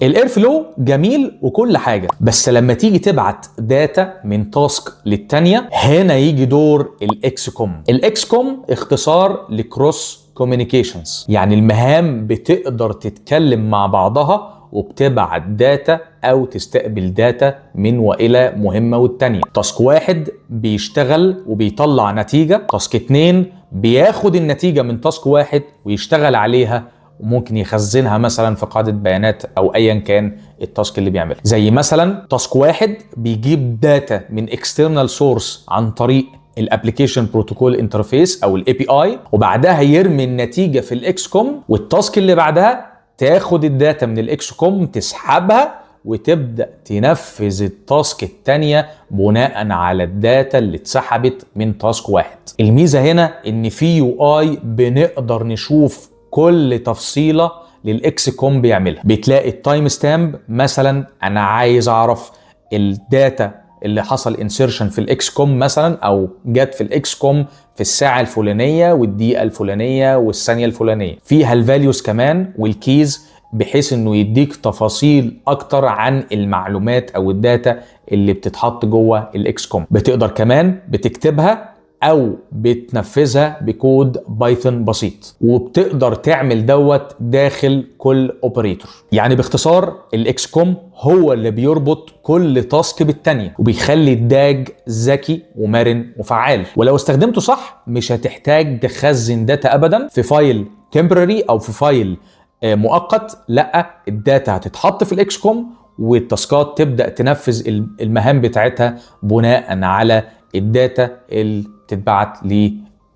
ال Airflow جميل وكل حاجه، بس لما تيجي تبعت data من task للتانيه هنا يجي دور ال XCom. ال XCom اختصار ل cross communications، يعني المهام بتقدر تتكلم مع بعضها وبتبعت data او تستقبل data من والى مهمة والتانيه. task واحد بيشتغل وبيطلع نتيجه، task اتنين بياخد النتيجة من task واحد ويشتغل عليها وممكن يخزنها مثلا في قاعدة بيانات او ايا كان ال task اللي بيعمله. زي مثلا task واحد بيجيب data من external source عن طريق ال application protocol interface او ال API، وبعدها يرمي النتيجة في ال XCom، وال task اللي بعدها تاخد ال data من ال XCom تسحبها وتبدا تنفذ ال task الثانية بناء على ال data اللي اتسحبت من task واحد. الميزة هنا ان في UI بنقدر نشوف كل تفصيله لل XCom بيعملها. بتلاقي ال timestamp مثلا، انا عايز اعرف ال data اللي حصل insertion في ال XCom مثلا او جت في ال XCom في الساعة الفلانية والدقيقة الفلانية والثانية الفلانيه. فيها ال values كمان وال keys، بحيث انه يديك تفاصيل اكتر عن المعلومات او ال data اللي بتتحط جوه ال XCom. بتقدر كمان بتكتبها او بتنفذها ب code Python بسيط، وبتقدر تعمل دوت داخل كل operator. يعني باختصار ال XCom هو اللي بيربط كل task بالتانية وبيخلي ال DAG ذكي ومرن وفعال. ولو استخدمته صح مش هتحتاج تخزن data ابدا في file temporary او في file مؤقت. لا، ال data هتتحط في ال XCom وال taskات تبدا تنفذ المهام بتاعتها بناء على ال data اللي تتبعت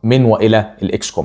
من والى ال XCom.